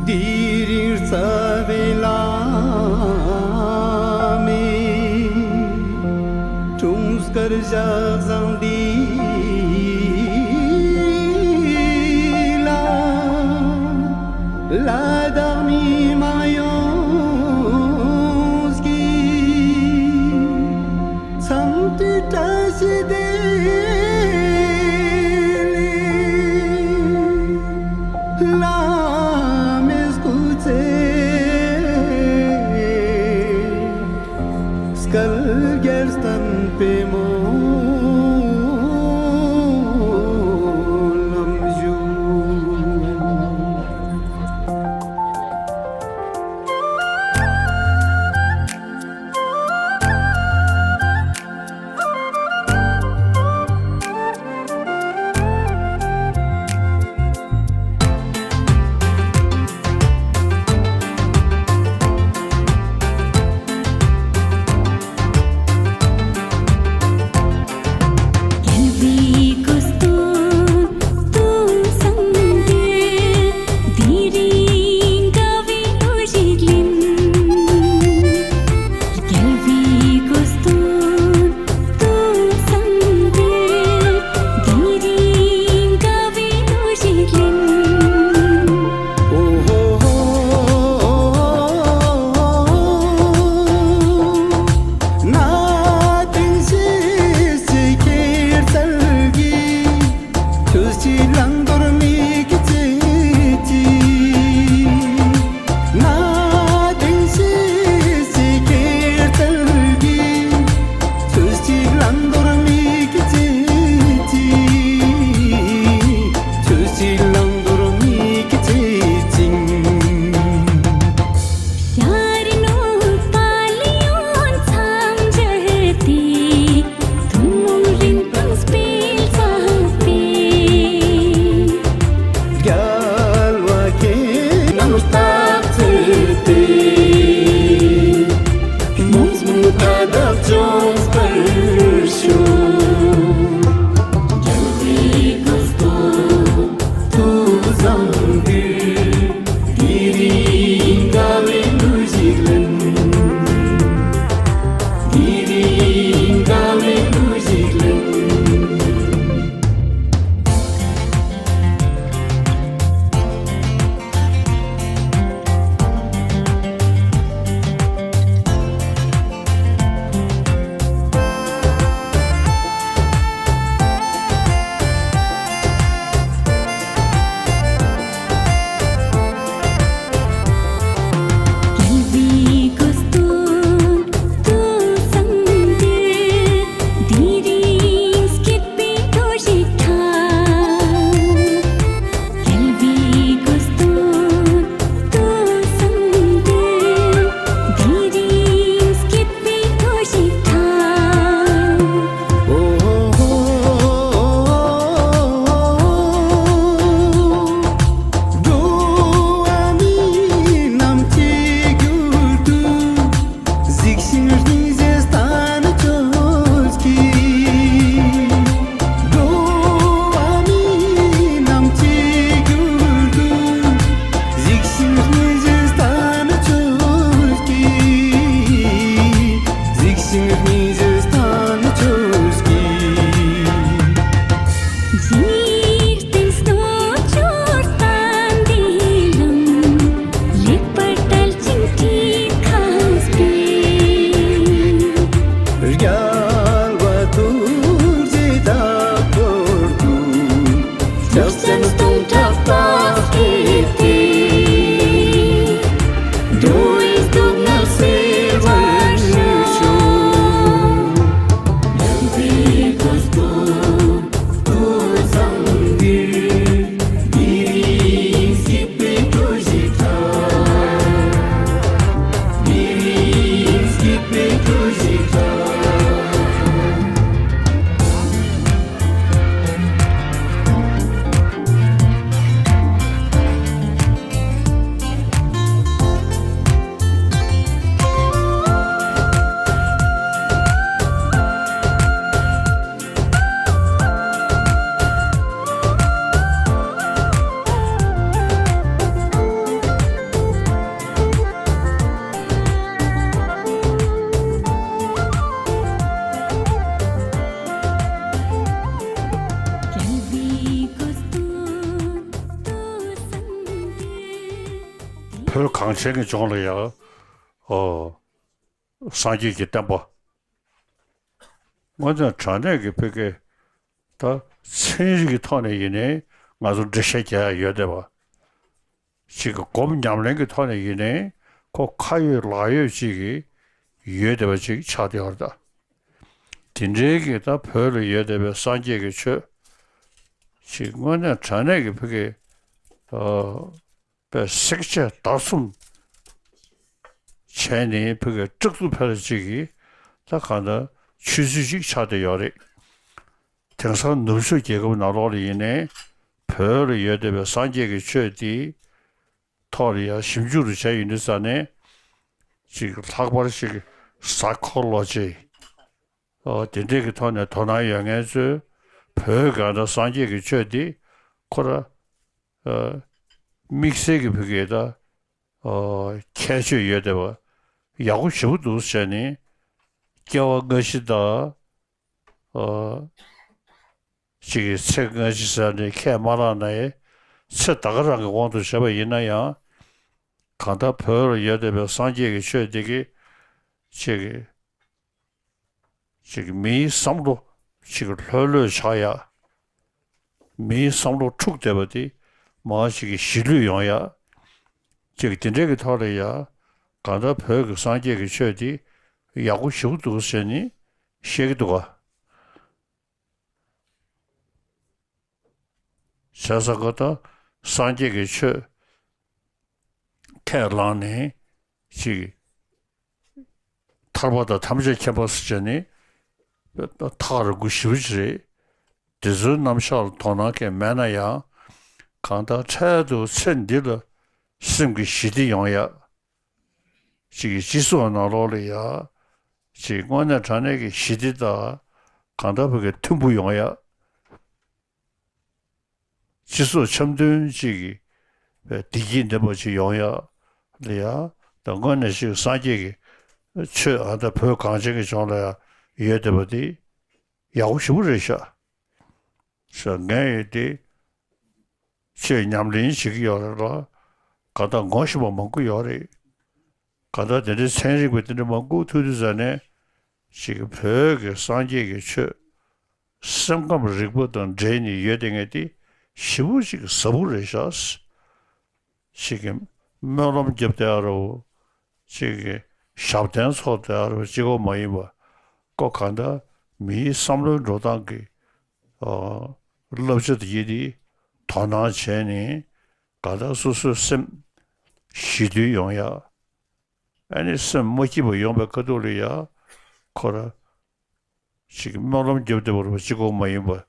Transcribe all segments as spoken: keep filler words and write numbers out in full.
དེ་རིང་རྩ་བའི་བླ་མའི་འཁྲུངས་སྐར་ཞག་བཟང་འདི་ལ། ལ་དྭགས་མི་མང་ཡོངས་ཀྱིས་འཚམས་འདྲི་བཀྲ་ཤིས་བདེ་ལེགས། བླ་མའི་སྐུ་ཚེ་བསྐལ་བརྒྱར་བརྟན་པའི་སྨོན་ལམ་ཞུ། ཆུ་སྐྱེས་བླང་དོར་མིག་གིས་བཅད་ཅིང་། ན་དེང་ཕྱིས་སུ་ཁྱེར་ཚར་གི། ཆུ་སྐྱེས་བླང་དོར་མིག་གིས་བཅད་ཅིང་། ཆུ་སྐྱེས་བླང་དོར་མིག་གིས་བཅད་ཅིང་། ཤར་ནུབ་པ་ལི་ཡོན་མཚམས་སྦྱར་ཏེ། ཐུན་མོང་རིན་ཐང་སྤེལ་ཚར་བའི། རྒྱལ་བ་ཁྱེད་རྣམས་རྟག་བརྩེ་སྟེ། རྨོངས་མུན་མཐའ་དག་འཇོམས་པར་ཤོག། རྒྱལ་བའི་སྐུ་སྟོབས་ཐུགས་བཟང་འདིར། དེ་རིང་དགའ་བའི་གླུ་ཞིག་ལེན། དེ་རིང་དགའ་བའི་གླུ་ཞིག་ལེན། འགྲོ་བ་མི་རྣམས་གཅིག་གྱུར་དུ། གཟིགས་ཤིང་སྙིང་རྗེ་བསྟན་བཅོས་ཀྱིས། འགྲོ་བ་མི་རྣམས་གཅིག་གྱུར་དུ། གཟིགས་ཤིང་སྙིང་རྗེ་བསྟན་བཅོས་ཀྱིས། གཟིགས་ཤིང་སྙིང་རྗེ་བསྟན་བཅོས་ཀྱིས། འཇིག་རྟེན་སྣོད་བཅུད་བསྟན་པའི་ལམ། ལེགས་པར་དར་ཅིང་འཁྲིད་ཁ་སྤེལ། རྒྱལ་བ་ཐུགས་རྗེའི་བདག་པོར་གྱུར། ཕྱག་འཚལ་སྟོང་ཕྲག་རྟགས་བསྐྱེད་དེ། འགྲོ་བའི་སྡུག་བསྔལ་སེལ་བར་ཤོག། བོད་གངས་ཅན་གྱི་ལྗོངས་ལ་ཡང་ཨོ་སངས་རྒྱས་ཀྱི་བསྟན་པ། དངོས་གནས་དྲང་གནས་ཀྱི་ཕ་གི་ད་ཚན་རིག་གི་ཐོག་ནས་ཡིན་ནའི་ང་ཚོ་འགྲེལ་བཤད་རྒྱག་ཡ་ཡོད་བསྡད་པ། ཅིག་གི་སྒོམ་ཉམས་ལེན་གྱི་ཐོག་ནས་ཡིན་ནའི་ཁོ་ཁ་ཡོད་ལག་ཡོད་ཅིག་གི་ཡོད་བསྡད་པ་ཅིག་ཆགས་བསྡད་ཡོད་རེད་ད། དེ་འདྲའི་གི་ད་བོད་ལ་ཡོད་བསྡད་པའི་སངས་རྒྱས་ཀྱི་ཆོས་ཅིག་དངོས་གནས་དྲང་གནས་ཀྱི་ཕ་གི་ཨ་པའི་བསྲེག་བཅད་བརྡར་གསུམ་བྱས་ནས་ཕ་གི་སྐྲག་སྡུག་འཕེལ་ཅིག་གི་ད་གང་ལྟར་ཆོས་ཚུལ་ཅིག་ཆགས་བསྡད་ཡོད་རེད། དེང་སང་ནུབ་ཕྱོགས་རྒྱལ་ཁབ་ནང་ལོགས་ལ་ཡིན་ནའི་བོད་ལ་ཡོད་བསྡད་པའི་སངས་རྒྱས་ཀྱི་ཆོས་དེ་ཐོག་ལ་ཡང་ཞིབ་འཇུག་རུ་བྱས་ཡོང་དུས་ཙ་ནས་ཅིག་ལྷག་པར་ཅིག་སའི་ཁོ་ལོ་ཇི་ཨོ་དེ་འདྲས་ཀྱི་ཐོག་ནས་དོ་སྣང་ཡོད་མཁན་ཚོས་བོད་གང་ལྟར་སངས་རྒྱས་ཀྱི་ཆོས་འདི་ཁོ་ར་ཨ་དམིགས་བསལ་གྱི་བོད་སྐད་ད་ཨོ་ཁྱད་ཆོས་ཡོད་བསྡད་པ་ཡག་པོ་ཞེ་པོ་འདུག་བྱས་ནས་སྐྱེ་བ་སྔ་ཕྱི་དང་ཨོ་ཅིག་གི་ཚེ་སྔ་ཕྱི་ཟེར་ནས་ཁས་མ་བླངས་ན་ཡང་ཚེ་ད་ག་རང་གི་དབང་དུ་བྱས་པ་ཡིན་ན་ཡང་གང་ལྟར་བོད་ལ་ཡོད་བསྡད་པའི་སངས་རྒྱས་ཀྱི་ཆོས་འདི་གི་ཅིག་གི་ཅིག་མིའི་བསམ་བློ་ཅིག་ལྷོད་ལྷོད་ཆགས་ཡ། མིའི་བསམ་བློ་འཁྲུག་བསྡད་པ་དེ་མར་ཅིག་ཞི་ལྷོད་ཡོང་ཡ། ཅིག་དེ་འདྲའི་གི་ཐོག་ལ་ཡ་གང་ལྟར་བོད་ཀྱི་སངས་རྒྱས་ཀྱི་ཆོས་དེ་ཡག་པོ་ཞེ་པོ་འདུག་ཟེར་ནས་བཤད་ཀྱི་འདུག་ག། བྱས་ཙང་ཀ་ད་སངས་རྒྱས་ཀྱི་ཆོས་ཁས་བླངས་ནས་ཅིག་ཐར་པ་དང་ཐམས་ཅད་མཁྱེན་པ་ཟེར་བྱས་ནས་ཐག་རིང་པོ་ཞེ་པོ་ཅིག་རེད། དེ་ཚོའི་རྣམ་གཞག་ལ་དོ་སྣང་གང་མེད་ན་ཡང་གང་ལྟར་འཕྲལ་དུ་ཚེ་འདི་ལ་སེམས་ཀྱི་ཞི་བདེ་ཡོང་ཡ། ཅིག་གི་སྤྱི་ཚོགས་ནང་ལོགས་ལ་ཡ། ཅིག་དངོས་གནས་དྲང་གནས་ཀྱི་ཞི་བདེ་དང་གང་ལྟར་བོད་ཀྱི་མཐུན་པོ་ཡོང་ཡ། སྤྱི་ཚོགས་འཆམ་མཐུན་ཅིག་གི་བདེ་སྐྱིད་ལྡན་པ་ཅིག་ཡོང་ཡ་ལ་ཡ། ད་དངོས་གནས་ཤིག་སངས་རྒྱས་ཀྱི་ཆོས་ཨ་ད་བོད་གངས་ཅན་གྱི་ལྗོངས་ལ་ཡ་ཡོད་བསྡད་པ་དེ་ཡག་པོ་ཞེ་པོ་རེད་ཤག་ཤག་ངས་ཡོད་དེ་ཆོས་ཉམས་ལེན་བྱེད་ཀྱི་ཡོད་རེད་ལ། ག་ད་ངོ་ཤེས་པ་མང་པོ་ཡོད་རེད། ག་ད་དེ་འདྲའི་ཚན་རིག་པ་དེ་འདྲ་མང་པོ་ཐུག་དུས་ཙ་ནས་ཅིག་བོད་ཀྱི་སངས་རྒྱས་ཀྱི་ཆོས་སེམས་ཁམས་རིག་པ་དང་འབྲེལ་ནས་ཡོད་དེ་ངས་དེ་ཞེ་པོ་ཅིག་ཟབ་པོ་རེད་ཤག་ཅིག་གི་སྨོན་ལམ་རྒྱབ་བསྡད་ཡ་རོ། ཅིག་གི་ཞབས་བརྟན་ཚོགས་བསྡད་ཡ་རོ་གཅིག་པོ་མ་ཡིན་པ། ཀོ་གང་ལྟར་མིའི་བསམ་བློའི་འགྲོ་སྟངས་ཀྱི་ཨ་བསླབ་བྱ་དེ་ཡིན་དེ་དོ་སྣང་བྱས་ནས་གང་ལྟར་སོ་སོའི་སེམས་ཞི་དུལ་ཡོང་ཡ། ཨ་ནི་སེམས་མ་སྐྱིད་པ་ཡོང་པའི་ཁ་ཐུག་ལ་ཡ་ཁོ་ར་ཅིག་སྨོན་ལམ་རྒྱབ་བསྡད་པ་རོ་གཅིག་པོ་མ་ཡིན་པ།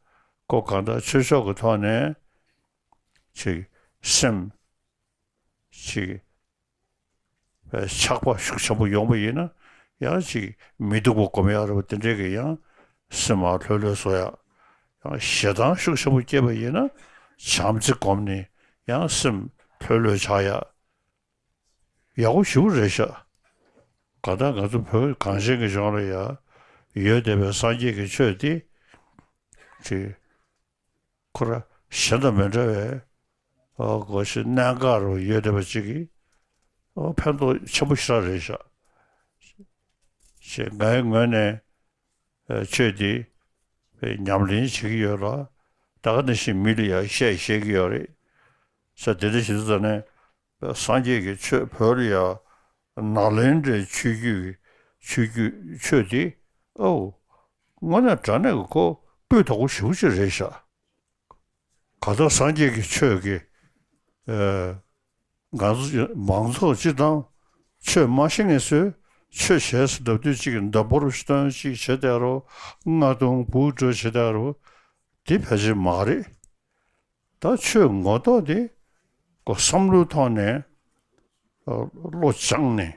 ཀོ་གང་ལྟར་ཆོས་ཕྱོགས་ཀྱི་ཐོག་ནས་ཅིག་སེམས་ཅིག་ཆགས་པ་ཤུགས་ཆེན་པོ་ཡོང་པ་ཡིན་ན་ཡང་ཅིག་མི་སྡུག་པ་སྒོམ་ཡག་རེད་པ། དེ་འདྲས་ཀྱི་ཡང་སེམས་མ་ལྷོད་ལྷོད་བཟོ་ཡག་ཡང་ཞེ་སྡང་ཤུགས་ཆེན་པོ་སྐྱེས་པ་ཡིན་ན་བྱམས་བརྩེ་སྒོམ་ནས་ཡང་སེམས་ལྷོད་ལྷོད་ཆགས་ཡག་ཡག་པོ་ཞེ་པོ་རེད་ཤག་ག་ད་ང་ཚོ་བོད་གངས་ཅན་གྱི་ལྗོངས་ལ་ཡ་ཡོད་བསྡད་པའི་སངས་རྒྱས་ཀྱི་ཆོས་དེ་ཅིག་ཁོ་ར་གཞན་དང་མི་འདྲ་བའི་ཨོ་གོ་ཤེས་གནད་འགག་རུ་ཡོད་བསྡད་པ་ཅིག་གིས་ཨོ་ཕན་ཐོགས་ཆེན་པོ་ཞེ་དྲག་རེད་ཤག་ཅེས་ངའི་ངོས་ནས་ཨ་ཆོས་འདི་ཉམས་ལེན་བྱེད་ཀྱི་ཡོད་ལ། ད་ག་ནང་བཞིན་མི་ལ་ཡང་བཤད་བཤད་ཀྱི་ཡོད་རེད། ས་དེ་འདྲ་ཞིག་ཙ་ནས་སངས་རྒྱས་ཀྱི་ཆོས་བོད་ལ་ཡང་ནཱ་ལེནྡྲའི་ཆོས་བརྒྱུད་ཀྱི་ཆོས་བརྒྱུད་ཆོས་འདི་ཨོ་དངོས་གནས་དྲང་གནས་ཀྱི་ཁོ་སྤུས་དག་པོ་ཞེ་པོ་ཅིག་རེད་ཤག་གང་ལྟར་སངས་རྒྱས་ཀྱི་ཆོས་ཀྱི་ཨ་ང་ཚོ་མང་ཚོགས་སྤྱི་དང་ཆོས་མ་ཤེས་མཁན་ཚོས་ཆོས་བྱས་ཟེར་ལབ་དུས་གཅིག་གི་མདའ་འབོར་སྟོན་གཅིག་བྱེད་དེ་རོ། རྔ་རྡུང་འབུ་སྒྲོག་བྱེད་དེ་རོ། དེ་ཕལ་ཆེར་མ་རེད། ད་ཆོས་ངོ་ཐོག་དེ་ཀོ་བསམ་བློའི་ཐོག་ནས་ཨ་བློ་སྦྱངས་ནས་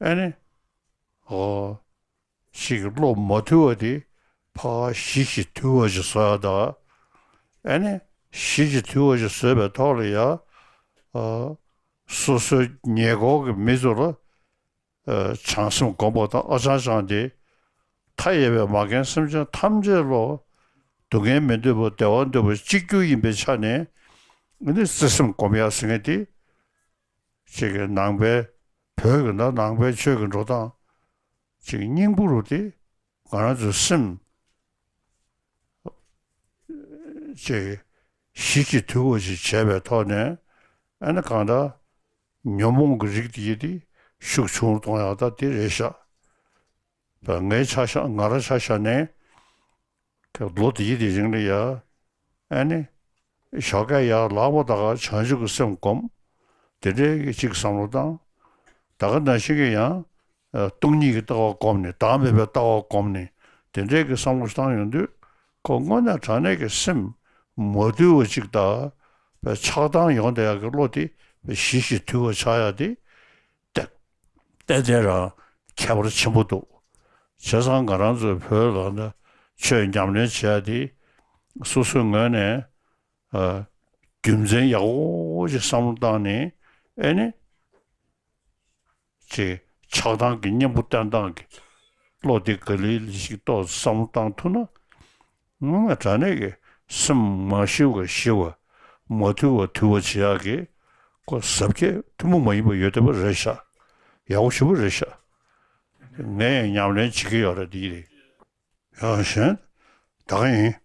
ཨ་ནི་ཨོ་ཞིག་བློ་མ་དུལ་བ་དེ་ཕར་ཞི་ཞིང་དུལ་བ་ཞིག་བཟོ་ཡག་དང་། ཨ་ནི་ཞི་ཞིང་དུལ་བ་ཞིག་བཟོས་པའི་ཐོག་ལ་ཡང་ཨ་སོ་སོའི་ཉེ་འཁོར་གྱི་མི་ཚོ་ལ་ཨ་བྱང་སེམས་སྒོམ་པ་དང་ཨ་ཅང་ཅང་དེ་མཐའ་ཡས་པའི་མ་རྒན་སེམས་ཅན་ཐམས་ཅད་ལ་སྡུག་བསྔལ་མི་འདོད་པ་བདེ་བ་འདོད་པ་གཅིག་གྱུར་ཡིན་པའི་ཆ་ནས་ཨ་ནི་བརྩེ་སེམས་སྒོམ་ཡག་ཟེར་མཁན་དེ། ཅིག་གི་ནང་པའི་བོད་ཀྱི་ན་ནང་པའི་ཆོས་ཀྱི་འགྲོ་སྟངས་ཅིག་སྙིང་པོ་རུ་དེ་ང་རང་ཚོའི་སེམས་ཅིག་གཞི་ཅིག་དུལ་བ་ཅིག་བྱས་པའི་ཐོག་ནས། ཨ་ནི་གང་ལྟར་ཉོན་མོངས་ཀྱི་རིགས་དེ་ཡི་དེ་ཤུགས་ཆུང་རུ་གཏོང་ཡག་ད་དེ་རེད་ཤག་པ། ངའི་ཆ་བཞག་ང་རང་ཆ་བཞག་ནས་ལོ་དེ་ཡི་དེ་རིང་ལ་ཡ། ཨ་ནི་ཞོགས་ཀས་ཡར་ལངས་པ་ད་ག་བྱང་ཆུབ་ཀྱི་སེམས་སྒོམ། དེ་འདྲའི་གི་ཅིག་བསམ་བློ་བཏང་། ད་ག་ནང་བཞིན་གྱི་ཡང་སྟོང་ཉིད་ཀྱི་ལྟ་བ་སྒོམ་ནས་བདག་མེད་པའི་ལྟ་བ་སྒོམ་ནས་དེ་འདྲའི་གི་བསམ་བློ་བཏང་ཡོང་དུས། ཁོ་དངོས་གནས་དྲང་གནས་ཀྱི་སེམས་མ་དུལ་བ་ཅིག་དང་། ཆགས་སྡང་ཡོང་བསྡད་ཡག་གི་བློ་དེ་ཞི་ཞིང་དུལ་བ་ཆགས་ཡག་དེ། ཏན་ཏན་རང་ཁྱད་པར་ཆེན་པོ་འདུག་བྱས་ཙང་ང་རང་ཚོའི་བོད་ལ་ན་ཆོས་ཉམས་ལེན་བྱེད་ཡ་དེ་སོ་སོའི་ངོས་ནས་ཨ་རྒྱུ་མཚན་ཡག་པོ་ཞིག་བསམ་བློ་བཏང་ནས། ཨེ་ནི་ཅིག་ཆགས་སྡང་གི་གཉེན་པོ་བསྟེན་སྟངས་ཀྱི་བློ་དེ་ག་ལེ་ལེ་ཞིག་ཏོག་ཙམ་བསམ་བློ་བཏང་ཐུབ་ན། ང་ང་དྲང་གནས་ཀྱི་སེམས་མ་ཞི་བ་ཞི་བ། མ་དུལ་བ་དུལ་བ་བྱེད་ཡག་གི་ཁོ་གཟབ་རྒྱས་ཐུན་མོང་མ་ཡིན་པ་ཡོད་བསྡད་པ་རེད་ཤག་ཡག་པོ་ཞེ་པོ་རེད་ཤག་ངས་ཡང་ཉམས་ལེན་བྱེད་ཀྱི་ཡོད་རེད། འདི་རེད། ཡང་གཞན་ད་ག་ཡིན།